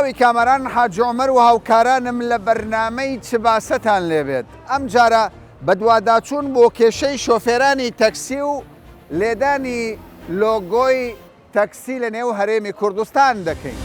سڵاوی کامەران حاجی عومەر و هاوکارانم لە بەرنامەی چ باسەتان لێبێت ئەمجارە بەدواداچوون بۆ کێشەی شۆفێرانی تەکسی و لێدانی لۆگۆی تەکسی لە نێو هەرێمی کوردستان دەکەین.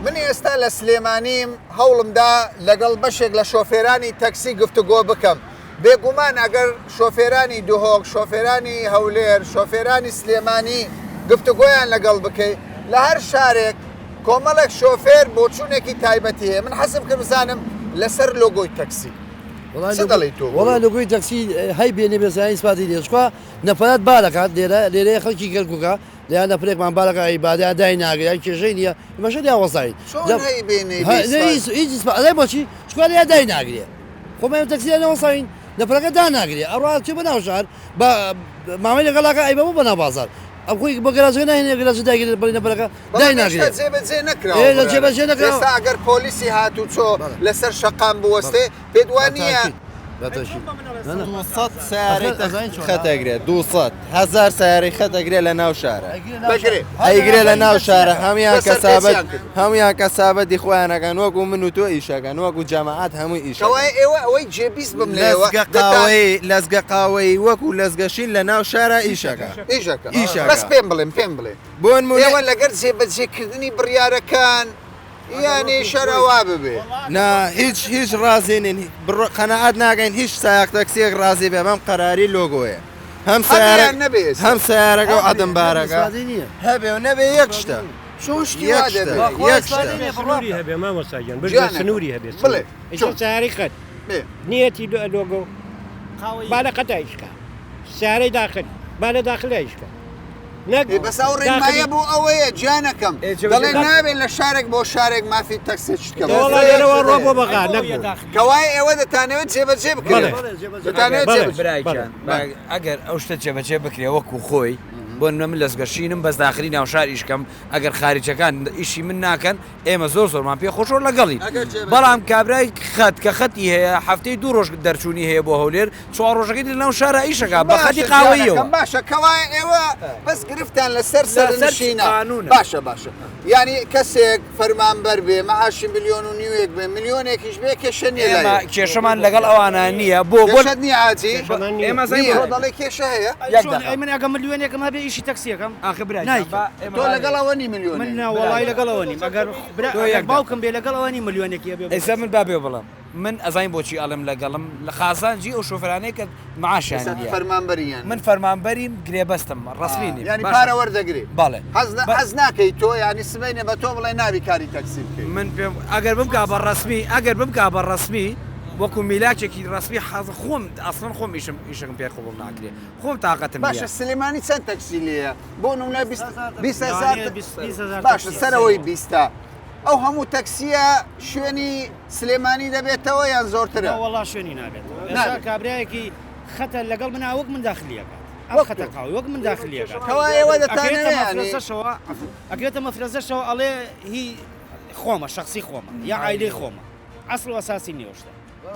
من ئێستا لە سلێمانیم هەوڵمدا لەگەڵ بەشێک لە شۆفێرانی تەکسی گفتوگۆ بکەم بێگومان ئەگەر شۆفێرانی دهۆک، شۆفێرانی هەولێر، شۆفێرانی سلێمانی گفتوگۆیان لەگەڵ بکەی، لە هەر شارێک کۆمەڵێک شۆفێر بۆچوونێکی تایبەتی هەیە، من حەزم کرد بزانم لەسەر لۆگۆی تەکسی چ دەڵێی تۆ؟ وەڵا لۆگۆی تەکسی هەی بێ نەبێ زانین ئیسپاتی نییە، چونکە نەفەرات بارەکات لێرە لێرەیە خەڵکی کەرکووکە لێیان نەفرێکمان بارەکە ئەی بادیان دای ناگرێ یان کێشەی نییە ئێمەشە لێیان وەستاین. چۆن هەی بێ نەیبێ ئیسپات؟ هیچ ئیسپات ئەڵێ بۆچی؟ چونکە لێیان دای ناگرێ. خۆ مە تەکسیە نەوەساین نەفرەکە داناگرێ ئەڕوا چێ بە ناو شار بە مامەی لەگەڵاکە ئەی بە بۆ بە ناو بازار ئەم خۆی بۆ گەراجەکە ناهێنێ گەراجە داگرێت بەڵێ نەفرەکە دای ناگرێ جێبەجێ نەکراوە ئێ لە جێبەجێ نەکراوە ئێستا ئەگەر پۆلیسی هاتوچۆ لەسەر شەقام بوەستێ پێت وا نییە 200 سیارەی خەت ئەگرێ 200 هەزار سیارەی خەت ئەگرێ لە ناو شارە دەگرێ ئەیگرێ لە ناو شارە هەمویان بەسەر کەسابەت پێچیان کرد. هەمویان کەسابەتی خۆیانەکەن وەکو من و تۆ ئیشەکەن وەکو جەماعەت هەمووی ئیشەکەن. کەوایە ئێوە ئەوەی جێبیست بم لێوە لەزگە دەتان قاوەیی لەزگە قاوەیی وەکو لەزگە شین لە ناو شارا ئیشەکە ئیشەکە ئیشەکە. بەس پێم بڵێن پێم بڵێن بۆ نمونە ئێوە لەگەر جێبەجێکردنی بڕیارەکان یانی شەرەوا ببێ. نا هیچ هیچ ڕازی نین بڕ قەناعەت ناکەین هیچ سایەق تەکسیەک ڕازی بێ بەم قەراری لۆگۆیە هەم هەبێ سەیارە یان نەبێ ئێستا؟ هەم سەیارەکە و هەبێ عەدم نەبێ بارەکە ئیسفادەی نییە. هەبێ و نەبێ یەک شتە چۆن شتی یەک وا شتە دەبێ؟ بەخوا یەک شتە ئیسفادەی نییە بڕوا سنووری بکە. هەبێ مامۆستا گیان بژێ گیانەکەم سنووری هەبێ بڵێ سنوور ئیستا چۆن؟ سەیارەی خەت بێ نیەتی لۆگۆ با لە قەتا ئیش کا سەیارەی داخل با لە داخلا ئیش کا نەک ئێ بەس ئەو ڕێنمایە داخلی بۆ ئەوەیە گیانەکەم ئێ جێبەجێ دەڵێ ناکرێ. نابێت لە شارێک بۆ شارێک مافی تەکسێکی کە وەڵا لێرەوە ڕۆ بۆ بەغا نەک بۆ کەوایە ئێوە دەتانەوێت جێبەجێ بکرێت بەڵێ. دەتانەوێت بەڵێ. جێبەجێ برای گیان بەڵێ. ئەگەر ئەو شتە جێبەجێ بکرێ وەکو خۆی بۆ نمونە من لەزگەشینم بەس داخلی ناوشار ئیش کەم ئەگەر خاریجەکان ئیشی من ناکەن ئێمە زۆر زۆرمان پێ خۆشەو لەگەڵین بەڵام کابرای خەت کە خەتی هەیە هەفتەی دوو ڕۆژ دەرچوونی هەیە بۆ هەولێر چوار ڕۆژەکەی لە ناو شارا ئیشەکا بە خەتی باشە قاوەییەوە. گیانەکەم باشە کەوایە ئێوە بەس گرفتان لەسەر لەسەر سەرنشینە قانونە. باشە باشە یانی کەسێک فەرمانبەر بێ مەعاشی ملیۆن و نیوێک بێ ملیۆنێکیش بێ کێشە نییە ئێمە لای کێشەمان لەگەڵ ئەوانە نییە بۆ بۆ کێشەت نییە حاجی کێشەمان نییە. ئێمە زانی نییە بۆ دەڵێ کێشە هەیە یەک چۆن دەقە. ئەی من ئەگە ملیۆنێکم هەبێ ئیشی تەکسیەکەم ئاخر برا گیان، نایکەم. با ئێمە تۆ لەگەڵ ئەوە نی من ملیۆنێک نا وەڵای لەگەڵ ئەوە نیم ئەگەر برا تۆ ئەگەر یەک دەقە. باوکم بێ لەگەڵ ئەوە نیم ملیۆنێکی هەبێ بۆ ئێستا من با بێ بڵێم من ئەزانی بۆچی ئەڵێم لەگەڵم لە قازانجی ئەو شۆفێرانەی کە معاشیان ئێستا نییە. فەرمانبەری یان من فەرمانبەریم گرێبەستم ڕەسمی نیم یانی باشە. پارە وەردەگری بەڵێ. حەز حەز ناکەی تۆ یانی سبەینێ بە تۆ بڵێ نابی کاری تەکسی بکەی من پێم ئەگەر بمکا بە ڕەسمی ئەگەر بمکا بە ڕەسمی وەکو میلاکێکی ڕەسمی حەز خۆم ئەسڵەن خۆم ئیشم ئیشەکەم پێ قبوڵ ناکرێ خۆم تاقەتم نییە. باشە سلێمانی چەند تەکسی لێیە بۆ نمونە 20 20 هەزار لەوانەیە 20 هەزار باشە تەکسیە. سەرەوەی بیستە ئەو هەموو تەکسیە شوێنی سلێمانی دەبێتەوە یان زۆرترە؟ نا وەڵا شوێنی نابێتەوە ئێستا نابێت. کابرایەکی خەتە لەگەڵ منا وەک من داخلیەکات ئەم وەک خەتە تۆ. قاوی وەک من داخلیەکات کەوا ئێوە ئەکرێتە دەتانەوێ یانی مەفرەزەشەوە ئەکرێتە مەفرەزەشەوە ئەڵێ هی خۆمە شەخسی خۆمە یا عایلەی خۆمە ئەسڵ و ئەساسی نییە ئەو شتە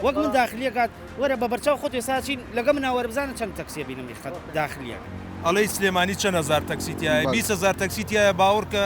وەک من داخلیەکات وەرە بە بەرچاو خۆت ئێستا چین لەگە منا وەرە بزانە چەند تەکسیە بینم ی خەت داخلیەکە. ئەڵێی سلێمانی چەند هەزار تەکسی تیایە 20 هەزار تەکسی تیایە باوڕکە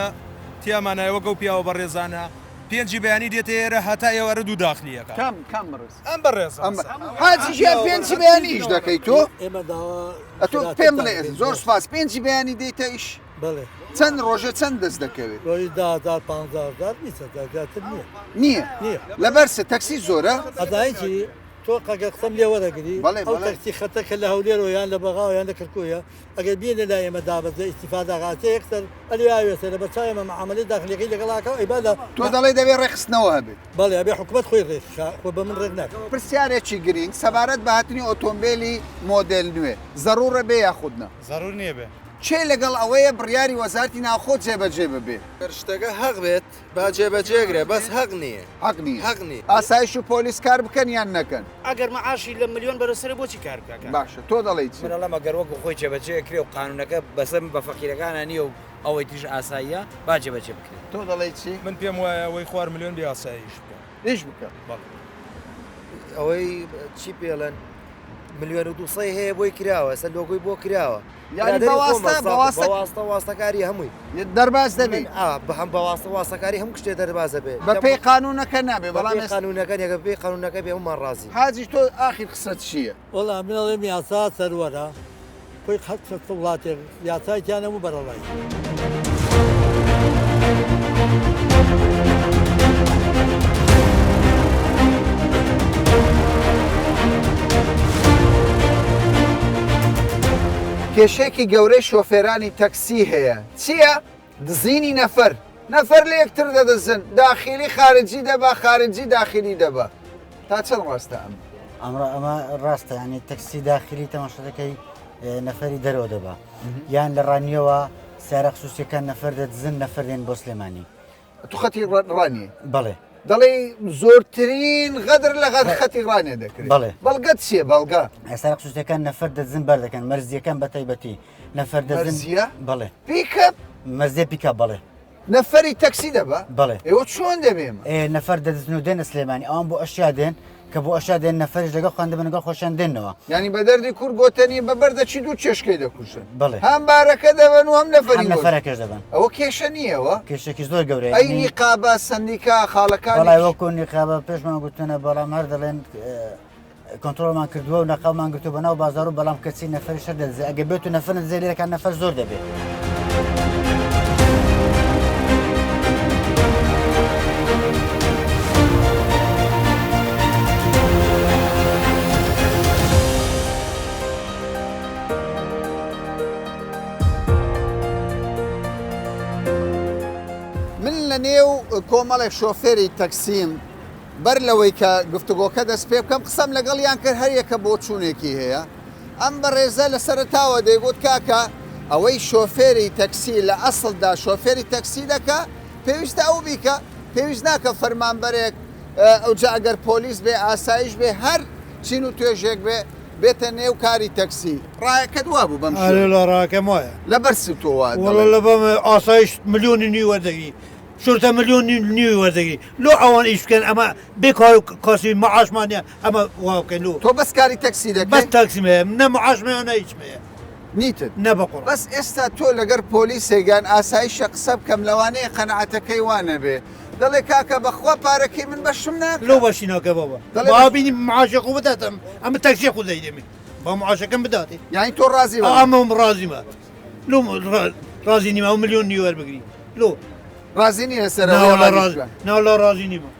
تیامانایە وەک ئەو پیاوە بەڕێزانە پێنجی بەیانی دێتە ئێرە هەتا ئێوارە دوو داخلی ئەکا. کام کام بەڕێز؟ ئەم بەڕێزە. ئەم حاجی گیان پێنجی بەیانی ئیش دەکەی تۆ؟ ئێمە داوا ئەتۆ پێم بڵێ زۆر سوپاس پێنجی بەیانی دێیتە ئیش؟ بەڵێ. چەند ڕۆژێ چەند دەست دەکەوێت؟ ڕۆژی 10 هەزار 15 هەزار 20 هەزار زیاتر نییە. نییە؟ نییە. لەبەر چ؟ تەکسی زۆرە؟ ئەزانی چی؟ تۆ ئەگەر قسەم لێ وەرەگری بەڵێ ئەو بەڵێ. تەکسی خەتە کە لە هەولێرەوە یان لە بەغاوە یان لە کەرکووکە ئەگەر بێنە لای ئێمە دابەزێ ئیستیفادە ئەکا یەکسەر ئەلێ ئاوێسێ لەبەر چاوی ئێمە معامەلەی داخلیەکەی لەگەڵ ئەکا و ئەیبا لە تۆ دەڵێی دەبێ ڕێکخستنەوە هەبێت. بەڵێ ئەبێ حکومەت خۆی ڕێکخا خۆ بە من ڕێک ناکا. پرسیارێکی گرینگ سەبارەت بە هاتنی ئۆتۆمبێلی مۆدێل نوێ، زەڕوڕە بێ یاخود نا؟ زەڕور نییە بێ. کێ لەگەڵ ئەوەیە بڕیاری وەزارتی ناوخۆ جێبەجێ ببێ؟ گەر شتەکە هەق بێت با جێبەجێ کرێ بەس هەق نییە. هەق نییە. هەق نییە. ئاسایش و پۆلیس کار بکەن یان نەکەن؟ ئەگەر مەعاشی لە ملیۆن بەرەو سەرێ بۆچی کار بکا کاکە؟ باشە تۆ دەڵێی چی؟ من ئەڵێم ئەگەر وەکو خۆی جێبەجێ کرێ و قانونەکە بەسەر بە فەقیرەکانا نییە و ئەوەی تریش ئاساییە با جێبەجێ بکرێ. تۆ دەڵێی چی؟ من پێم وایە ئەوەی خوار ملیۆن بێ ئاسایش بکە. ئیش بکە. بەڵێ. ئەوەی چی پێڵێن؟ ملیۆن و دووسەی هەیە بۆی کراوە ئێستا لۆگۆی بۆ کراوە یانی برادەری بە واستە خۆمە، بە واستە بە واستە واستەکاری هەمووی دەرباز دەبی من ئا بە هەم بە واستە واستەکاری هەموو شتێ دەرباز دەبێ بە پێی قانونەکە نابێ بەڵام بەڵام قانونەکە نیە بە پێی قانونەکە بێ هەموومان ڕازی حاجی تۆ ئاخیر قسەت چییە؟ وەڵا من ئەڵێم یاسا سەروەرە خۆی هەر چەند وڵاتێک یاسای تیا نەبوو بەرەڵای. کێشەیەکی گەورەی شۆفێرانی تەکسی هەیە چییە؟ دزینی نەفەر نەفەر لە یەکتر دەدزن داخیلی خارجی دەبا خارجی داخیلی دەبا تا چەند ڕاستە ئەمە؟ ئەمڕۆ ئەمە ڕاستە ینی تەکسی داخلی تەماشا دەکەی نەفەری دەرەوە دەبا یان لە ڕانیەوە سیارە خصوصیەکان نەفەر دەدزن نەفەر دێن بۆ سلێمانی تو خەتی ڕانیە بەڵێ دەڵێ زۆرترین غەدر لە غەد خەتی ڕانێ دەکرێت بەڵێ بەڵگەت چییە بەڵگە سیارە خصوصیەکان نەفەر دەدزن بەر دەکەن مەرزیەکان بە تایبەتی نەفەر دەدزن مەرزیە بەڵێ پیکەپ مەرزیە پیکەپ بەڵێ نەفەری تەکسی دەبا؟ بەڵێ. ئێوە چۆن دەبێ ئەمە؟ ئێ نەفەر دەدزن و دێنە سلێمانی ئەوان بۆ ئەشیا دێن کە بۆ ئەشیا دێن نەفەریش لەگەڵ خۆیان دەبەن لەگەڵ خۆشیان دێنەوە. یانی بە دەردی کورد گۆتەنی بە بەردەکی دوو چێشکەی دەکوژن. بەڵێ. هەم بارەکە دەبەن و هەم نەفەری هەم گۆشت. نەفەرەکەش دەبەن. ئەوە کێشە نییە وە؟ کێشەکی زۆر گەورەیە. ئەی نیقابە، سەندیکا، خاڵەکانی وەڵای وەکوو نیقابە پێشمان گوتوونە بەڵام هەر دەڵێن کۆنترۆڵمان کردووە و نەقاومان گرتووە بەناو بازاڕ و بەڵام کەچی نەفەریش هەر دەدزێ ئەگەر بێت و نەفەر نەدزێ لێرەکان نەفەر زۆر دەبێ. من لە نێو کۆمەڵێک شۆفێری تەکسیم بەر لەوەی کە گفتوگۆکە دەست پێ بکەم قسەم لەگەڵیان کرد هەریەکە بۆچوونێکی هەیە ئەم بەڕێزە لە سەرەتاوە دەیگوت کاکە ئەوەی شۆفێری تەکسی لە ئەسڵدا شۆفێری تەکسی دەکا پێویستە ئەو بیکە پێویست ناکە فەرمانبەرێک ئەوجا ئەگەر پۆلیس بێ ئاسایش بێ هەر چین و توێژێک بێ بێتە نێو کاری تەکسی ڕایەکەت وابوو بەم ئەرێ لە ڕاکەم وایە لەبەر چ تۆ وا وەڵا دەڵێی؟ لەبەر ئاسایش ملیۆنی نوی وەردەگری شورتە ملیۆن نیوی وەردەگری لۆ ئەوان ئیش بکەن ئەمە بێ کار و کاسبی معاشمان نیە ئەمە وا بکەین لۆ تۆ بەس کاری تەکسی دەکەی؟ بەس تاکسیم هەیە نە معاشم هەیە نە هیچم هەیە نیتت نە بەقوڕ بەس ئێستا تۆ لەگەر پۆلیسێک یان ئاسایشە قسە بکەم لەوانەیە قەناعەتەکەی وا نەبێ دەڵێ کاکە بەخوا پارەکەی من بەشم ناکا لۆ بەشی ناکە بابا دەڵێ با بینی معاشی خۆ بداتم ئەمە تەکسی خۆ دەیدەمێ با معاشەکەم بداتێ یانی تۆ ڕازی بە ئەمەم ڕازیمە لۆ ڕازی نیمە ئەو ملیۆن نیوە وەربگری لۆ ڕازی نیە لەسەر ناوەڵا ڕازی نیمە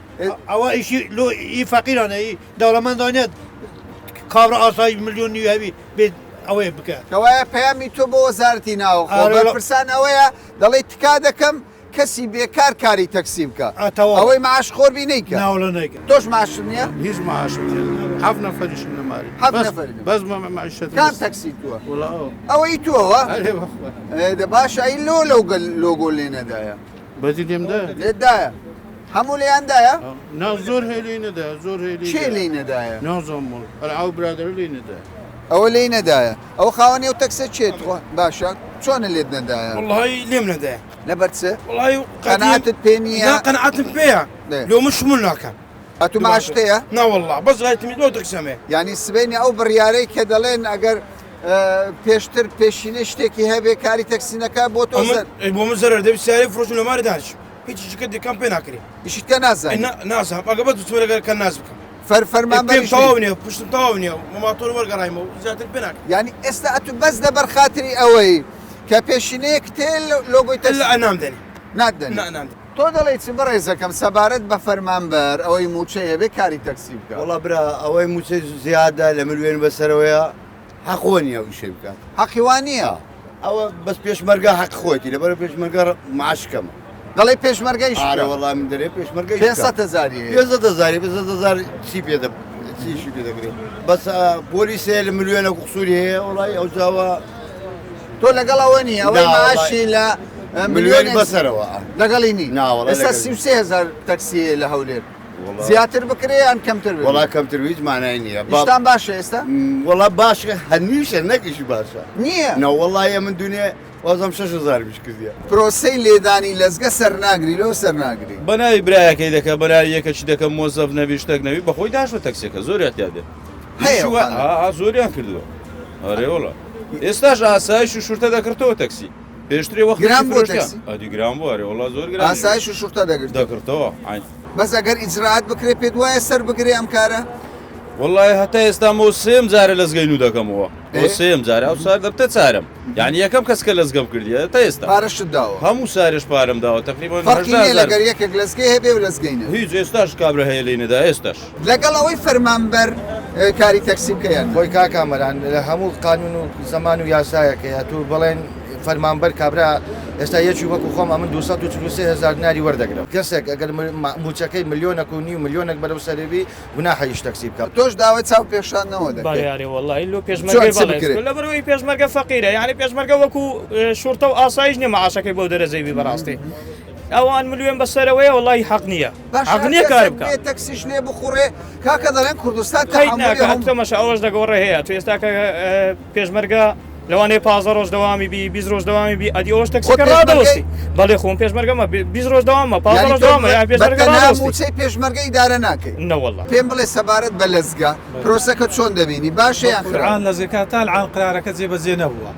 ئەوە ئیشی لۆ ئی فەقیرانە ئی دەوڵەمەندانە کابرا ئاسایی ملیۆن نیوە هەبی بێت ئەوەیە بکە کەوایە پەیامی تۆ بۆ وەزارەتی ناوخۆ بەرپرسان ئەوەیە دەڵێی تکا دەکەم کەسی بێکار کاری تەکسی بکە ئەوەی معاش خۆر بی نەیکە ناوەڵا نەیکە تۆش معاشت نییە هیچ معاشم نییە حەفت نەفەریشم لە ماری حەفت نەفەری بەس معیشەت کام تەکسی تووە وەڵا ئەو ئەوەی تووە ئەرێ بەخوا دە باشە ئەی لۆ لەو گەل لۆگۆ لێ نەدایە بەجی لێم دایە لێت دایە هەموو لێیان دایە نا زۆر هەیە لێی نەدایە زۆر هەیە لێی کێ لێی نەدایە نازانم وەڵا ئەرێ ئەو برادەرە لێی نەدایە ئەوە لێی نەدایە ئەوە خاوەنی ئەو تەکسە کێ تخوا باشە چۆنە لێت نەدایە وەڵی لێم نەدایە لەبەر چ وەڵی قەناعەتت پێ نییە نا قەناعەتم پێیە لۆ من شمول ناکەم ئەتو معاشت هەیە نا وەڵا بەس غایتمی لۆ تەکسەم هەیە یانی سبەینێ ئەو بڕیارەی کە دەڵێن ئەگەر پێشتر پێشینەی شتێکی هەبێ کاری تەکسی نەکا بۆ تۆ زەر بۆ من زەرەر دەبی سیارەی فرۆشم لە ماری دانیشم هیچ شتێک دەکەم پێ ناکرێ ئیشت کە نازانی نازانم ئەگە بەس بچمە لەگەر کە ناز بکەم فەر فەرمانبەریش پێم تەواو نییە پشتم تەواو نییە ماتۆر وەرگەڕایمەوە زیاتر پێ ناکرێ یانی ئێستا ئەتو بەس لەبەر خاتری ئەوەی کە پێشینەیەکت هەیە لۆگۆی تەکسی لا نامدەنێ ناتدەنێ نا نامدەنێ تۆ دەڵێی چ بەڕێزەکەم سەبارەت بە فەرمانبەر ئەوەی مووچەی هەبێ کاری تەکسی بکا؟ وەڵا برا ئەوەی مووچەی زیادە لە ملیۆن بەسەرەوەیە حەق خۆ نییە ئەو ئیشەی بکات. حەقی وا نییە؟ ئەوە بەس پێشمەرگە حەق خۆیەتی لەبەر پێشمەرگە معاش کەمە. دەڵێی پێشمەرگە ئیش بکا؟ ئارە وەڵا من دەرێ پێشمەرگە ئیش بکا. 500 هەزاری هەیە. 500 هەزاری 500 هەزار چی پێ دە چی ئیشی پێ دەکرێ؟ بەس پۆلیس هەیە لە ملیۆنێک قسووری هەیە وەڵای ئەو جاوە تۆ لەگەڵ ئەوە نی ئەوەی معاشی لە ملیۆن بەسەرەوە لەگەڵی نی ئێستا 33 هەزار تەکسی هەیە لە هەولێر زیاتر بکرێ یان کەمتر بکرێ؟ وەڵا کەمتر هیچ مانای نییە ئیشتان باشە ئێستا؟ وەڵا باشە هەمیشە نەک ئیشی باشە نییە نەوەڵا یە من دونێ وازم 6000 میش کردیە. پرۆسەی لێدانی لەزگە سەرناگری لۆ سەرناگری؟ بەناوی برایەکەی دەکا بەناوی یەکەکی دەکا مۆزەف نەبی شتەک نەبی بەخۆی داشوە تەکسیەکە زۆر احتیاط بێ. هەیە زۆریان کردووە. ئەرێ وەڵا ئێستاش ئاسایش و شورتە دەکڕتەوە تەکسی پێشترێ وەخت گران بووە تەکسی؟ ئەدی گران بووە ئەرێ وەڵا زۆر گران ئاسایش و شورتە دەگرت دەکڕتەوە عین. بەس ئەگەر ئیجرائات بکرێ پێت وایە سەر بگرێ ئەم کارە؟ وەڵای هەتا ئێستا مۆ سێم جارە لەزگەی نوو دەکەمەوە بۆ سێم جارە ئەو سار دەبتە چارم یعنی یەکەم کەس کە لەزگەم کردیە تا ئێستا پارەشت داوە؟ هەموو سارێش پارەم داوە تقریبا فەرقی نییە لەگەر یەکێک لەزگەی هەبێ و لەزگەی نەبێ. هیچ ئێستاش کابرا هەیە لێی نەدا ئێستاش. لەگەڵ ئەوەی فەرمانبەر کاری تەکسی بکە یان نا؟ خۆی کاک کامەران لە هەموو قانون و زەمان و یاسایەک هەیە تو بڵێن فەرمانبەر کابرا ئێستا یەکی وەکو خۆم ئەمن 243 هەزار دیناری وەردەگرم کەسێک ئەگەر موچەکەی ملیۆنەک و نیو ملیۆنێک بەرەو سەرێ بی گوناحە ئیش تەکسی بکا. تۆش داوای چاو پێشاندنەوە دەکەی. بەڵێ ئەرێ وەڵاهی لۆ چۆن پێشمەرگەی چ بەڵێ بکرێ؟ لەبەرئەوەی پێشمەرگە فەقیرە یانی پێشمەرگە وەکو شوڕتە و ئاسایش نیە مەعاشەکەی بەو دەرەجەی بی بەڕاستی ئەوان ملوێن بەسەرەوەیە وەڵاهی حەق نیە باشە حەق هەر نیە کار کەسێک بکا. بێ تەکسیش لێ بخوڕێ کاکە دەڵێن کوردستان قەید تەحەمولی ناکا هەموو تەمەشا ئەوەش دەگۆڕێ هەیە تو ئێستا کە پێشمەرگە لەوانەیە 15 ڕۆژ دەوامی بی 20 ڕۆژ دەوامی بی ئەدی ئەوەش خۆت تەکسیەکە پێشمەرگەی ڕادەوەستی بەڵێ خۆم پێشمەرگەمە 20 ڕۆژ دەوامە 15 یانی ڕۆژ تۆ دەوامە یان بە پێشمەرگە تەنها ڕادەوەستی مووچەی پێشمەرگە ئیدارە ناکەی نەوەڵا پێم بڵێ سەبارەت بە لەزگە پرۆسەکە چۆن دەبینی باشە یان خراپە؟ قورعان لەزگەکە تا العان قرارەکە جێبەجێ نەبووە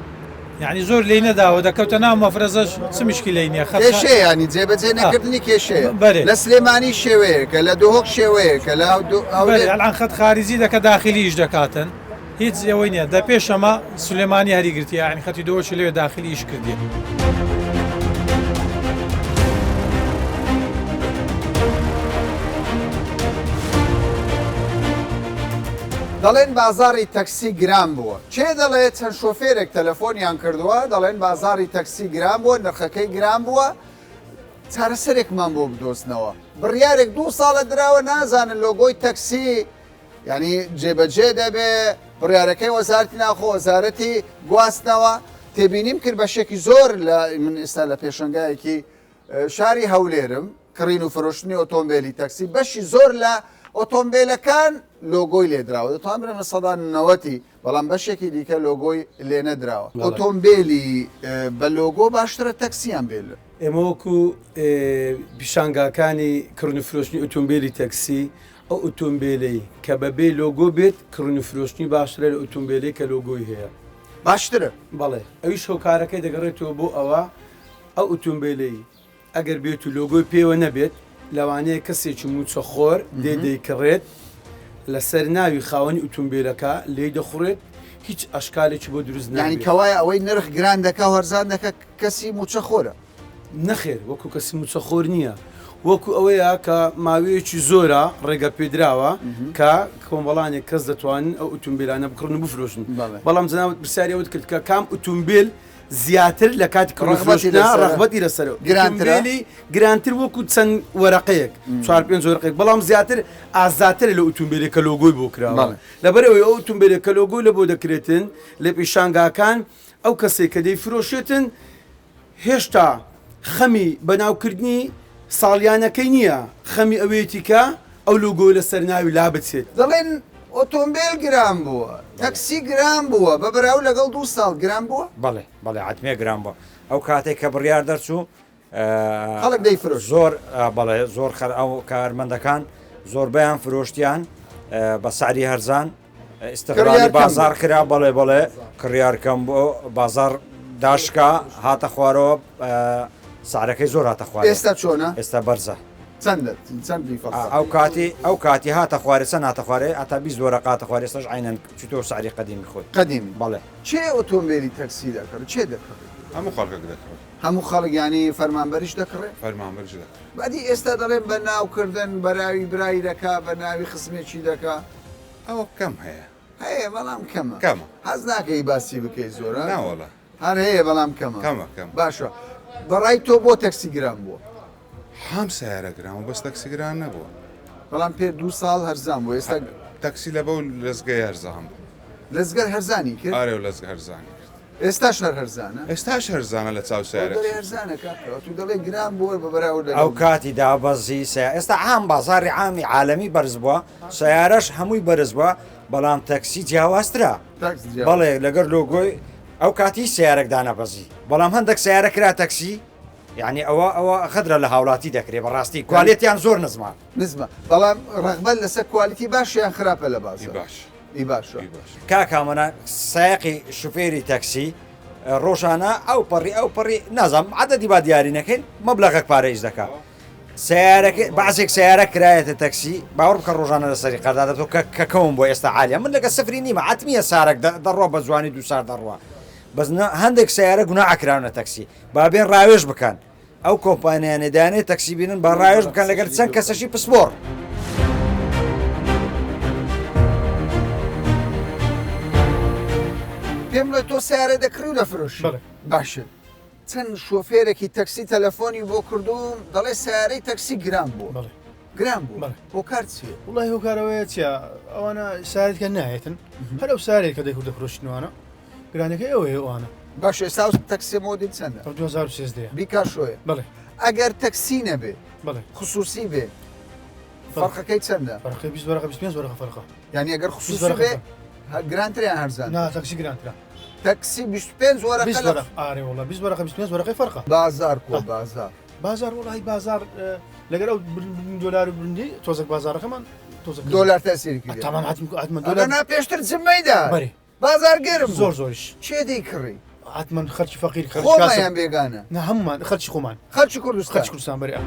یعنی زۆر لێی نەداوە دەکەوتە ناو مەفرەزەش چ مشکیلەی نییە خەت کێشەیە یانی جێبەجێ نەکردنی کێشەیە بەرێ لە سلێمانی شێوەیەکە لە دهۆک شێوەیەکە لە بەرێ هەولێر العان خەت خارجی دەکە داخلیش دەکاتن هیچ ئەوەی نییە دە پێشەمە سلێمانی هەری گرتیە یعنی خەتی دهۆکی لەوێ داخلی ئیش کردیە. دەڵێن بازاڕی تەکسی گران بووە. کێ دەڵێ چەند شۆفێرێک تەلەفۆنیان کردووە دەڵێن بازاڕی تەکسی گران بووە نرخەکەی گران بووە چارەسەرێکمان بۆ بدۆزنەوە بڕیارێک دوو ساڵە دراوە نازانن لۆگۆی تەکسی یعنی جێبەجێ دەبێ بڕیارەکەی وەزارەتی ناوخۆ وەزارەتی گواستنەوە تێبینیم کرد بەشێکی زۆر لە من ئێستا لە پێشەنگایەکی شاری هەولێرم کڕین و فرۆشتنی ئۆتۆمبێلی تەکسی بەشی زۆر لە ئۆتۆمبێلەکان لۆگۆی لێدراوە دەتوان برێن لە سەدا نەوەتی بەڵام بەشێکی دیکە لۆگۆی لێنەدراوە ئۆتۆمبێلی بە لۆگۆ باشترە تەکسیان بێ لە. ئێمە وەکو پیشانگاکانی کڕین و فرۆشتنی ئۆتۆمبێلی تەکسی ئەو ئۆتۆمبێلەی کە بەبێ لۆگۆ بێت کڕین و فرۆشتنی باشترە لە ئۆتۆمبێلەی کە لۆگۆی هەیە. باشترە؟ بەڵێ ئەویش هۆکارەکەی دەگەڕێتەوە بۆ ئەوە ئەو ئۆتۆمبێلەی ئەگەر بێت و لۆگۆی پێوە نەبێت لەوانەیە کەسێکی مووچەخۆر دێ دەیکڕێت لەسەر ناوی خاوەنی ئۆتۆمبێلەکە لێی دەخوڕێت هیچ ئەشکالێکی بۆ دروست یانی نابێت. کەوایە ئەوەی نرخ گران دەکا و هەرزان دەکا کەسی مووچەخۆرە؟ نەخێر وەکو کەسی مووچەخۆر نییە وەکو ئەوەیە کە ماوەیەکی زۆرە ڕێگە پێدراوە کە کۆمەڵانێک کەس دەتوانن ئەو ئۆتۆمبێلانە بکڕن و بفرۆشن بەڵام جەنابت پرسیاری ئەوەت کرد کە کام ئۆتۆمبێل زیاتر لە کاتی کڕین و فرۆشتنا ڕەغبەتی لەسەرە گرانترە؟ ئۆتۆمبێلی گرانتر وەکو چەند وەرەقەیەک چوار پێنج وەرەقەیەک بەڵام زیاتر ئازاترە لە ئۆتۆمبێلێک کە لۆگۆی بۆ کراوە لەبەرئەوەی ئەو ئۆتۆمبێلێک کە لۆگۆی لە بۆ دەکرێتن لە پیشانگاکان ئەو کەسێک کە دەیفرۆشێتن هێشتا خەمی بەناوکردنی ساڵیانەکەی نییە خەمی ئەوەیەتی کە ئەو لۆگۆی لەسەر ناوی لابچێت. دەڵێن ئۆتۆمبێل گران بووە، تەکسی گران بووە، بە بەراورد لەگەڵ دوو ساڵ گران بووە؟ بەڵێ بەڵێ عەتمێ گران بووە ئەو کاتێک کە بڕیار دەرچوو خەڵک دەیفرۆشت زۆر بەڵێ زۆر خەر ئەو کارمەندەکان زۆربەیان فرۆشتیان بە سعری هەرزان ئیستغلالی بازاڕ کرا بەڵێ بەڵێ کڕیار کەم بۆ بازاڕ داشکا هاتە خوارەوە سعرەکەی زۆر هاتە خوارێ ئێستا چۆنە؟ ئێستا بەرزە. چەندە چەند بیفەسە؟ ئەو کاتی ئەو کاتی هاتە خوارێ چەند هاتە خوارێ هەتا 20 وەرەقە هاتە خوارێ ئێستاش عەینەن چوتەوە سعری قەدیمی خۆی. قەدیمی. بەڵێ. کێ ئۆتۆمبێلی تەکسی دەکڕێ؟ کێ دەکڕێ؟ هەموو خەڵکەک دەکڕێ. هەموو خەڵک یانی فەرمانبەریش دەکڕێ؟ فەرمانبەریش دەکڕێ. بەدی ئێستا دەڵێن بە ناو کردن بەراوی برای دەکا بە ناوی خزمێکی دەکا. ئەوە کەم هەیە. هەیە بەڵام کەمە. کەمە. حەز ناکەی باسی بکەی زۆر ها؟ ناوەڵا. هەر هەیە بەڵام کەمە. کەمە کەمە. باشە بەڕای تۆ بۆ تەکسی گران بووە؟ هەم سەیارە گران بوو بەس تەکسی گران نەبووە. بەڵام پێر دوو ساڵ هەرزان بوو ئێستا. تەکسی لە بەو لەزگەی هەرزان بوو. لەزگەر هەرزانی کرد؟ ئارێ و لەزگە هەرزانی کرد. ئێستاش هەر هەرزانە؟ ئێستاش هەرزانە لە چاو سەیارە. دەڵێ هەرزانە کاکە تو دەڵێ گران بووە بە بەراورد لەگەڵ. ئەو کاتی دابەزی سەیا ئێستا عام بازاڕی عامی عالەمی بەرز بووە سەیارەش هەمووی بەرز بووە بەڵام تەکسی جیاوازترە بەڵێ لەگەر لۆگۆی ئەو کاتی سیارێک دانەبەزی بەڵام هەندێک سیارە کرا تەکسی یعنی ئەوە ئەوە خدرە لە هاوڵاتی دەکرێ بەڕاستی کوالێتیان زۆر نزمە نزمە بەڵام ڕەغبەت لەسەر کوالیتی باش یان خراپە لە بازاڕ؟ باش. ئی باشە. کاک هامەنە سایەقی شوفێری تەکسی ڕۆژانە ئەو پەڕی ئەو پەڕی نازانم عەدەدی با دیاری نەکەین مەبلەغێک پارە ئیش دەکا سیارەکە بەعزێک سیارە کرایەتە تەکسی باوەڕ بکە ڕۆژانە لەسەری قەردا دەتۆ کە کە کەوم بۆ ئێستا عالیە من لەگە سفری نیمە عەتمیە سارەک دەڕوا بە جوانی دوو سار دەڕوا بەس هەندێک سیارە گوناع کراونە تەکسی با بێن ڕاوێژ بکەن ئەو کۆمپانیانەی دەیانەوێت تەکسی بینن با ڕاوێژ بکەن لەگەل چەند کەسەکی پسپۆڕ. پێم بڵێ تۆ سەیارە دەکڕی و دەفرۆشی؟ باشە چەند شۆفێرێکی تەکسی تەلەفۆنی بۆ کردووم دەڵێ سەیارەی تەکسی گران بووە گران بوو هۆکار چییە؟ وڵی هۆکارەوەیە چیە ئەوانە سارێکە نایەتن هەر ئەو سارێک کە دەکرد دەفرۆشتنوانە گرانەکەی ئەوەیە ئەوانە. باشە ئێستا ئەو تەکسیە مۆدیل چەندە؟ ئەو 2013 بیکاشۆیە. بەڵێ. ئەگەر تەکسی نەبێ بەڵێ خسوسی بێ فەرقەکەی چەندە؟ فەرقی 20 وەرەقە 25 وەرەقە فەرقە. یعنی ئەگەر خسوسی بێ گرانترە یان هەرزان؟ نا تەکسی گرانترە. تەکسی 25 وەرەقە 20 وەرەقە ئارێ وەڵا 20 وەرەقە 25 وەرەقەی فەرقە. بازار کۆ بازار. بازار وەڵاهی بازار لەگەر ئەو دۆلار و بندی تۆزەک بازارەکەمان تۆزەک دۆلار تەسیری کردیە. تەمان حتمەن دۆلار نا پێشتر جمەی دا. بەرێ. بازار گەرم بوو. زۆر زۆریش. کێ دەیکڕی؟ حەتمەن خەلکی فەقیر خەلکی خۆمان کاسب. یان بێگانە؟ نا هەموومان خەلکی خۆمان. خەلکی کوردستان. خەلکی کوردستان بەرێ ئا.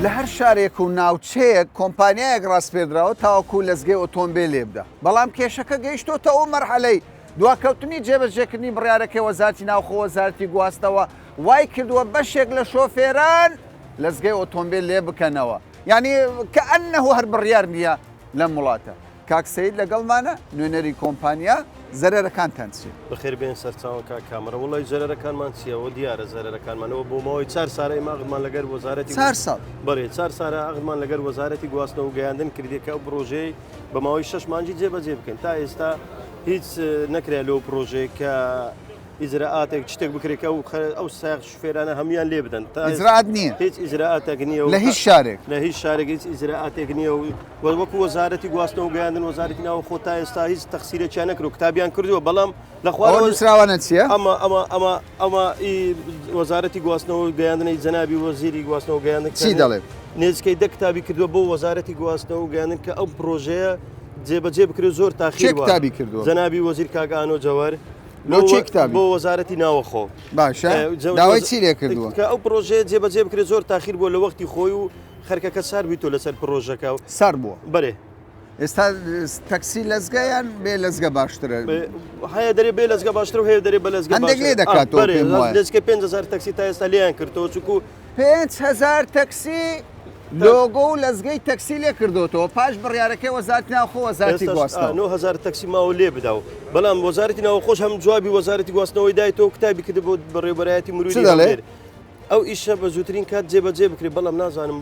لە هەر شارێک و ناوچەیەک کۆمپانیایەک ڕاسپێردراوە تاوەکو لەزگەی ئۆتۆمبێل لێبدا، بەڵام کێشەکە گەیشتۆتە ئەو مەرحەلەی دواکەوتنی جێبەجێکردنی بڕیارەکەی وەزارەتی ناوخۆ وەزارەتی گواستنەوە وای کردووە بەشێک لە شۆفێران لەزگەی ئۆتۆمبێل لێ بکەنەوە یعنی کەئەنەهو هەر بڕیار نییە لەم وڵاتە. کاک سەید لەگەڵمانە نوێنەری کۆمپانیا زەرەرەکانتان چییە؟ بەخێر بێن سەرچاوە کاک کامەران وەڵی زەرەرەکانمان چییە وە دیارە زەرەرەکانمانەوە بۆ ماوەی چار سارە ئێمە عەقدمان لەگەر وەزارەتی چار ساڵ بەڵێ چار سارە عەقدمان لەگەر وەزارەتی گواستنەوە و گەیاندن کردیە کە ئەو پرۆژەی بە ماوەی شەش مانگی جێبەجێ بکەین تا ئێستا هیچ نەکرا لەو پرۆژەیە کە ئیجرائاتێک شتێک بکرێت کە ئەو سایەق شوفێرانە هەمویان لێ بدەن تا ئیجرائات نییە هیچ ئیجرائاتێک نییە لە هیچ شارێک لە هیچ شارێک هیچ ئیجرائاتێک نییە و وەکو وەزارەتی گواستنەوە گەیاندن وەزارەتی ناوخۆ تا ئێستا هیچ تەخسیرێکیان نەکرد کتابیان کردووە بەڵام لە خوارەوە نووسراوانە چییە؟ ئەمە ئەمە ئەمە ئەمە وەزارەتی گواستنەوە گەیاندنی جەنابی وەزیری گواستنەوە گەیاندن چی دەڵێ؟ نێزیکەی دە کتابی کردووە بۆ وەزارەتی گواستنەوە و گەیاندن کە ئەو پرۆژەیە جێبەجێ بکرێت زۆر تاخیر کێ کتابی کردووە؟ جەنابی وەزیر کاک ئانۆ جەوەر لۆ چێ کتابی؟ بۆ وەزارەتی ناوەخۆ باشە داوای چی لێ کردووە؟ کە ئەو پرۆژەیە جێبەجێ بکرێت زۆر تاخیر بووە لە وەختی خۆی و خەرکەکە سار بیتۆ لەسەر پرۆژەکە سار بووە بەرێ ئێستا تەکسی لەزگە یان بێ لەزگە باشترە؟ هەیە دەرێ بێ لەزگە باشتر و هەیە دەرێ بە لەزگە هەندێک لێ دەکاتەوە پێم وایە. لەزگە 5000 تەکسی تا ئێستا لێیان کردەوە چونکو 5000 تەکسی لۆگۆ و لەزگەی تەکسی لێ کردۆتەوە پاش بڕیارەکەی وەزارەتی ناوخۆ وەزارەتی گواستنەوە. 9000 تەکسی ماوە لێ بدا و بەڵام وەزارەتی ناوخۆش هەم جوابی وەزارەتی گواستنەوەی دایتەوە کتابی کرد بۆ بەڕێوەبەرایەتی مروری چ دەڵێ؟ هەولێر. ئەو ئیشە بە زووترین کات جێبەجێ بکرێت بەڵام نازانم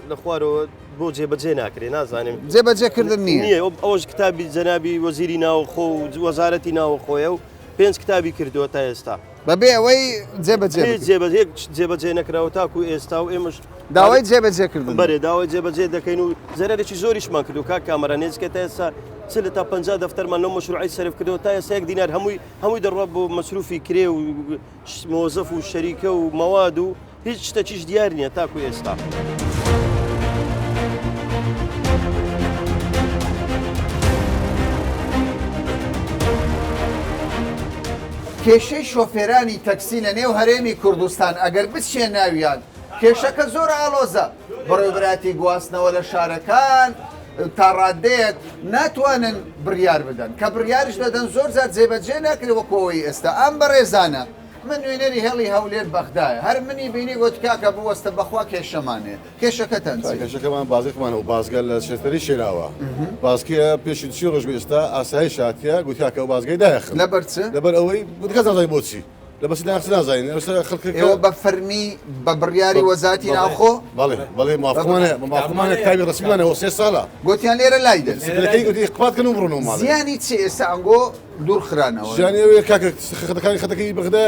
لە خوارەوە بۆ جێبەجێ ناکرێ نازانم جێبەجێکردن نییە نییە ئەوەش کتابی جەنابی وەزیری ناوخۆ و وەزارەتی ناوخۆیە و پێنج کتابی کردووە تا ئێستا بەبێ ئەوەی جێبەجێ جێبەجێ جێبەجێ نەکراوە تاکو ئێستا و ئێمەش داوای جێبەجێکردن بەرێ داوای جێبەجێ دەکەین و زەرەرێکی زۆریشمان کردو کاک کامەران نێزیکە تا ئێستا چ لە تا 50 دەفتەرمان لەو مەشروعی سەرف کردەوە تا ئێستا یەک دینار هەمووی هەمووی دەڕوا بۆ مەسروفی کرێ و مۆزەف و شەریکە و مەواد و هیچ شتەکیش دیار نییە تاکو ئێستا. کێشەی شۆفێرانی تەکسی لە نێو هەرێمی کوردستان ئەگەر بچیە ناویان کێشەکە زۆر ئاڵۆزە بەڕێوەبەرایەتی گواستنەوە لە شارەکان تا ڕادەیەک ناتوانن بڕیار بدەن کە بڕیاریش دەدەن زۆر جار جێبەجێ ناکرێت وەکو ئەوەی ئێستا ئەم بەڕێزانە من نوێنەری هێڵی هەولێر بەغدایە هەر منی بینی گۆتی کاکە بوەستە بەخوا کێشەمان هەیە کێشەکەتان چیە؟ کێشەکەمان بازگەکەمان هەبوو بازگە لە شێتەری شێراوە بازگەیە پێشی چی ڕۆژ بێ ئێستا ئاسایش هاتیە گوتی کاکە ئەو بازگەی دایەخن لەبەر چ؟ لەبەر ئەوەی کەس نازانێت بۆچی لە بەسی داخ نازانین ئێستا خەڵکەکە ئێوە بە فەرمی بە بڕیاری وەزارەتی ناوخۆ بەڵێ بەڵێ موافقمان هەیە موافقمان هەیە کتابی ڕەسمیمان هەیە سێ ساڵە گوتیان لێرە لای دەن سکرەکەی گوتی قوات کەن و بڕۆنەوە ماڵێ زیانی چی ئێستا ئەنگۆ دوور خرانەوە زیانی ئەوەیە کاکە خەتەکانی خەتەکەی بەغدا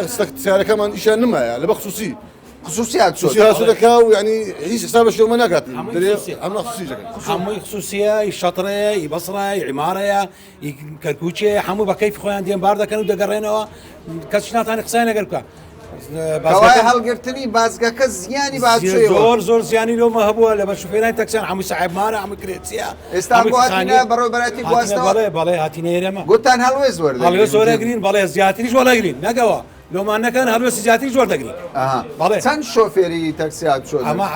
سیارەکەمان ئیشیان نمایە لە بە خصوصی خصوصی هاتوو خصوصی هاتوو دەکا و یعنی هیچ حسابش لەومە ناکات دەرێ ئەمە خصوصی دەکەن هەمووی خصوصیە ئی شەترەیە ئی بەسڕە ئی عیمارەیە ئی کەرکوچێ هەموو بە کەیفی خۆیان دێن بار دەکەن و دەگەڕێنەوە کەس ناتوانێت قسەیان لەگەر بکە. کەوایە هەڵگرتنی بازگەکە زیانی بە هاتوچۆی زۆر زۆر زیانی لۆمە هەبووە لە بە شوفێرانی تەکسیان هەموو ساحێبمانە هەموو کرێچیە ئێستا بۆ هاتینە بەڕێوەبەرایەتی گواستنەوە بەڵێ بەڵێ هاتینە ئێرەمە گوتتان هەڵوێست وەردەگرین هەڵوێست وەرەگرین بەڵێ زیاتریش وەرەگرین نەگەوە لۆمان نەکەن هەڵوێستی زیاتریش وەردەگرین بەڵێ چەند شۆفێری تەکسی هاتوچۆ ئەمە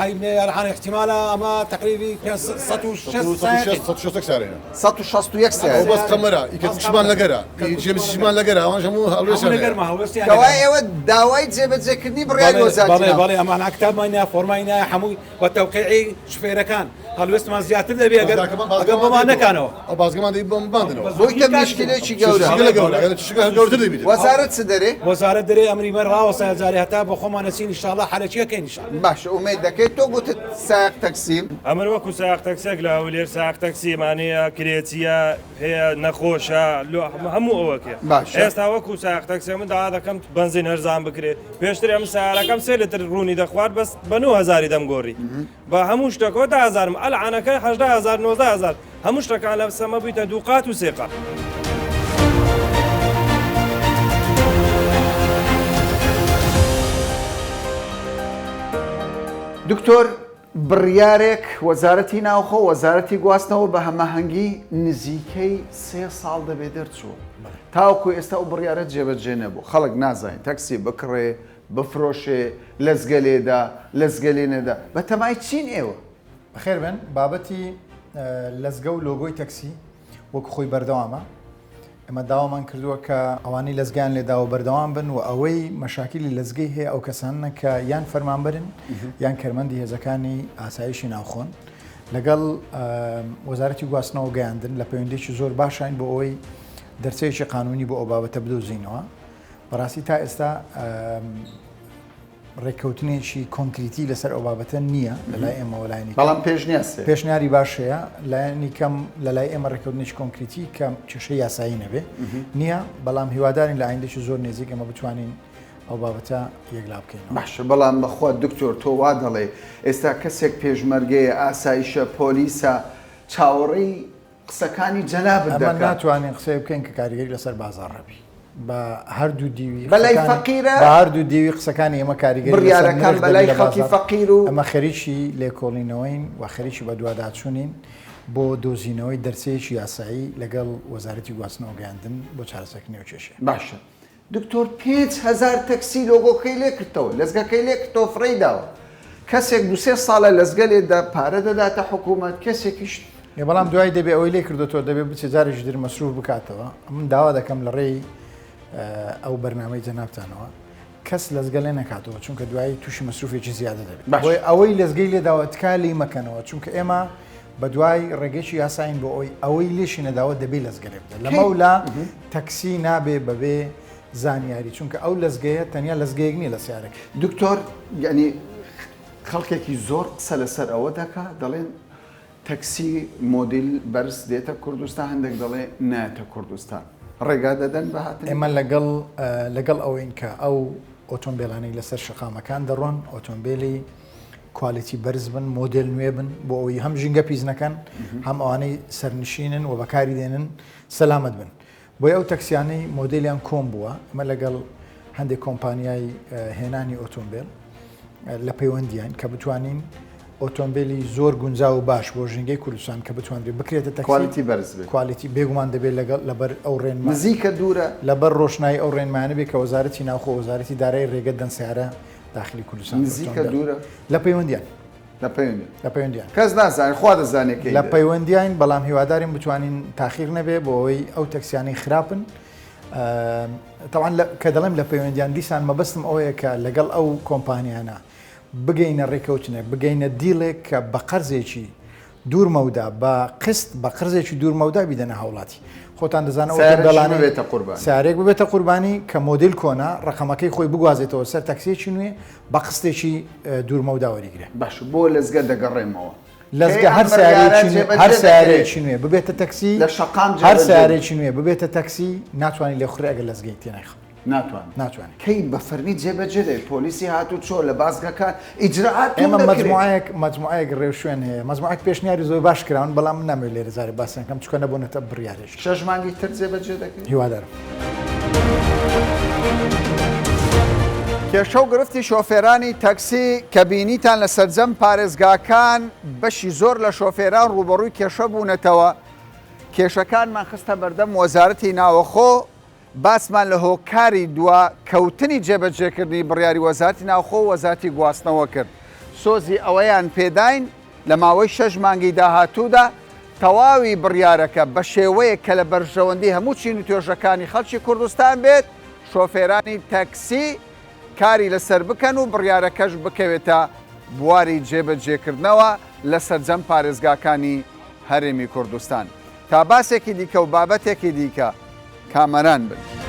ئەلحان احتیمالە ئەمە تقریبی 561 سارەیە 161 سیارە ئەو بەس قەمەرە ئی کەرکوکیشمان لەگەرە ئی جێمسیشمان لەگەرە ئەوانش هەموو هەڵوێستیان هەیە. کەوایە ئێوە داوای جێبەجێکردنی بڕیاری وەزارەتی بەڵێ ناوخۆ. بەڵێ ئەمان کتابمان نایە فۆرمای نایە هەمووی بە تەوقیعی شوفێرەکان هەڵوێستمان زیاتر دەبێ ئەگەر ئەگەر بۆمان نەکانەوە. ئەو بازگەمان دەبی بۆمان باندنەوە. بۆیتە مشکلێکی گەورە. مشکلە گەورە ئەگەر چشکە گەورەتر دەبیت. وەزارەت چ دەرێ؟ وەزارەت دەرێ ئەمری مەر ڕاوەستا جارێ هەتا بە خۆمان ئەچین ئینشاڵڵا حەلەکیەکەین ئینشاڵڵا. باشە ئومێد دەکەی تۆ گوتت سایەق تەکسیم؟ ئەمن وەکو سایەق تەکسێک لە هەولێر سایەق تەکسیمان هەیە کرێچیە هەیە نەخۆشە لۆ هەموو ئەوەکێ باشە. ئێستا وەکو سایەق تەکسێ من داوا دەکەم بەنزین هەرزان بکرێ پێشتر ئەم سیارەکەم سێ لتر ڕوونی دەخوارد بەس بە 9000 دەمگۆڕی بە هەموو شتەکەوە دە هەزارم ئەلعانەکە 18000 19000 هەموو شتەکان لە سەمە بوویتە دوو قات و سێ قات. دکتۆر بڕیارێک وەزارەتی ناوخۆ وەزارەتی گواستنەوە بە هەماهەنگی نزیکەی سێ ساڵ دەبێ دەرچوو تاوەکو ئێستا ئەو بڕیارە جێبەجێ نەبوو خەڵک نازانێت تەکسی بکڕێ بفرۆشێ لەزگە لێدا لەزگە لێ نەدا بەتەمای چین ئێوە؟ بەخێر بێن، بابەتی لەزگە و لۆگۆی تەکسی وەکو خۆی بەردەوامە، ئێمە داوامان کردووە کە ئەوانەی لەزگەیان لێداوە بەردەوام بن و ئەوەی مەشاکیلی لەزگەی هەیە ئەو کەسانە کە یان فەرمانبەرن یان کەرمەندی هێزەکانی ئاسایشی ناوخۆن لەگەڵ وەزارەتی گواستنەوە گەیاندن لە پەیوەندێکی زۆر باشین بۆ ئەوەی دەرچەیەکی قانونی بۆ ئەو بابەتە بدۆزینەوە بەڕاستی تا ئێستا ڕێککەوتنێکی کۆنکریتی لەسەر ئەو بابەتە نییە لەلای ئێمەوە لایەنی بەڵام پێشنیاز هەیە. پێشنیاری باش هەیە لایەنی کەم لەلای ئێمە ڕێککەوتنێکی کۆنکریتی کە کێشەی یاسایی نەبێ نییە بەڵام هیوادارین لە ئایندێکی زۆر نێزیک ئێمە بتوانین ئەو بابەتە یەکلا بکەینەوە. باشە بەڵام بەخوا دکتۆر تۆ وا دەڵێی ئێستا کەسێک پێشمەرگەیە ئاسایشە پۆلیسە چاوەڕێی قسەکانی جەنابت ئەمە دەکا. ناتوانین قسەی بکەین کە کاریگەری لەسەر بازاڕ هەبی بە هەردوو دیوی بەلای قسەکانی فەقیرە بە هەردوو دیوی قسەکانی ئێمە کاریگەری لەسەر بڕیارەکان نرخ دەبی بەلای لە خەڵکی بازاڕ. فەقیر و ئەمە خەریکی لێکۆڵینەوەین و خەریکی بەدواداچوونین بۆ دۆزینەوەی دەرچەیەکی یاسایی لەگەڵ وەزارەتی گواستنەوە گەیاندن بۆ چارەسەرکردنی ئەو کێشەیە. باشە دکتۆر 5000 تەکسی لۆگۆکەی لێ کردتەوە لەزگەکەی لێ کردتەوە فڕێی داوە کەسێک دو سێ ساڵە لەزگە لێ دا پارە دەداتە حکوومەت کەسێکیش ئێ بەڵام دوای دەبێ ئەوەی لێ کردۆتەوە دەبێ بچێ جارێکی تر مەسروف بکاتەوە من داوا دەکەم لە ڕێی ئەو بەرنامەی جەنابتانەوە کەس لەزگە لێ نەکاتەوە چونکە دوایی تووشی مەسروفێکی زیادە دەبێت بۆیە ئەوەی لەزگەی لێداوە تکا لێی مەکەنەوە چونکە ئێمە بەدوای ڕێگەیەکی یاسایین بۆ ئەوەی ئەوەی لێشی نەداوە دەبێ لەزگە لێ بدات لەمەولا تەکسی نابێ بەبێ زانیاری چونکە ئەو لەزگەیە تەنیا لەزگەیەک نییە لە سیارەکە. دکتۆر یانی خەڵکێکی زۆر قسە لەسەر ئەوە دەکا دەڵێن تەکسی مۆدیل بەرز دێتە کوردستان هەندێک دەڵێ نایەتە کوردستان ڕێگا دەدەن بە هاتنی؟ ئێمە لەگەڵ لەگەڵ ئەوەین کە ئەو ئۆتۆمبێلانەی لەسەر شەقامەکان دەڕۆن ئۆتۆمبێلی کوالیتی بەرز بن، مۆدێل نوێ بن بۆ ئەوەی هەم ژینگە پیس نەکەن، هەم ئەوانەی سەرنشینن و بەکاری دێنن سەلامەت بن. بۆیە ئەو تەکسیانەی مۆدێلیان کۆن بووە، ئەمە لەگەڵ هەندێک کۆمپانیای هێنانی ئۆتۆمبێل لە پەیوەندیان کە بتوانین ئۆتۆمبیلی زۆر گونجاو و باش بۆ ژینگەی کوردستان کە بتوانرێت بکرێتە تەکسی کوالیتی بەرز بێت. کوالیتی بێگومان دەبێت لەگەڵ لەبەر ئەو ڕێنما نزیکە دوورە؟ لەبەر ڕۆشنایی ئەو ڕێنمایانە بێت کە وەزارەتی ناوخۆ وەزارەتی دارایی ڕێگە دەن سەیارە داخلی کوردستان نزیکە دوورە؟ لە پەیوەندیان. لە پەیوەندی. لە پەیوەندیان. کەس نازانێت خوا دەزانێت کەی لە پەیوەندیین بەڵام هیوادارین بتوانین تاخیر نەبێ بۆ ئەوەی ئەو تەکسیانەی خراپن تەوان کە دەڵێم لە پەیوەندیان دیسان مەبەستم ئەوەیە کە لەگەڵ ئەو کۆمپانیانە بگەینە ڕێکەوتنێک بگەینە دیلێک کە بە قەرزێکی دوور مەودا بە قست بە قەرزێکی دوور مەودا بیدەنە هاوڵاتی. خۆتان دەزانن ئەو سەیارەکیش ئۆتۆمبێلانەی ببێتە قوربانی. سەیارەیەک ببێتە قوربانی کە مۆدیل کۆنە ڕەقەمەکەی خۆی بگوازێتەوە سەر تاکسییەکی نوێ بە قستێکی دوور مەودا وەریگرێ. باشە بۆ لەزگە دەگەڕێمەوە. لەزگە کەی ئەم هەر بڕیارە سەیارەیەکی نوێ جێبەجێ هەر دەکرێ؟ سەیارەیەکی نوێ ببێتە تەکسی لە شەقام هەر جێبەجێ سەیارەیەکی نوێ ببێتە تەکسی ناتوانانی لێخوڕێ ئەگەر لەزگەی تێ نەیخا. ناتوانێت. ناتوانێت. کەی بە فەرمی جێبەجێ دەبێت؟ پۆلیسی هاتوچۆ لە بازگەکان ئیجرائات توند ئێمە دەکرێت. مەجموعەیەک مەجموعەیەک ڕێوشوێن هەیە، مەجموعەیەک پێشنیاری زۆر باش کراون، بەڵام من نامەوێت لێرە جارێ باسیان کەم چونکە نەبوونەتە بڕیارێک. شەش مانگی تر جێبەجێ دەکرێت؟ هیوادارم. کێشە و گرفتی شۆفێرانی تەکسی کە بینیتان لە سەرجەم پارێزگاکان بەشی زۆر لە شۆفێران ڕووبەڕووی کێشە بوونەتەوە، کێشەکانمان خستە بەردەم وەزارەتی ناوەخۆ، باسمان لە هۆکاری دوا کەوتنی جێبەجێکردنی بڕیاری وەزارەتی ناوخۆ و وەزارەتی گواستنەوە کرد، سۆزی ئەوەیان پێداین لە ماوەی شەش مانگی داهاتوودا تەواوی بڕیارەکە بە شێوەیەک کە لە بەرژەوەندی هەموو چین و توێژەکانی خەڵکی کوردستان بێت، شۆفێرانی تەکسی کاری لەسەر بکەن و بڕیارەکەش بکەوێتە بواری جێبەجێکردنەوە لە سەرجەم پارێزگاکانی هەرێمی کوردستان. تا باسێکی دیکە و بابەتێکی دیکە کامەران بن.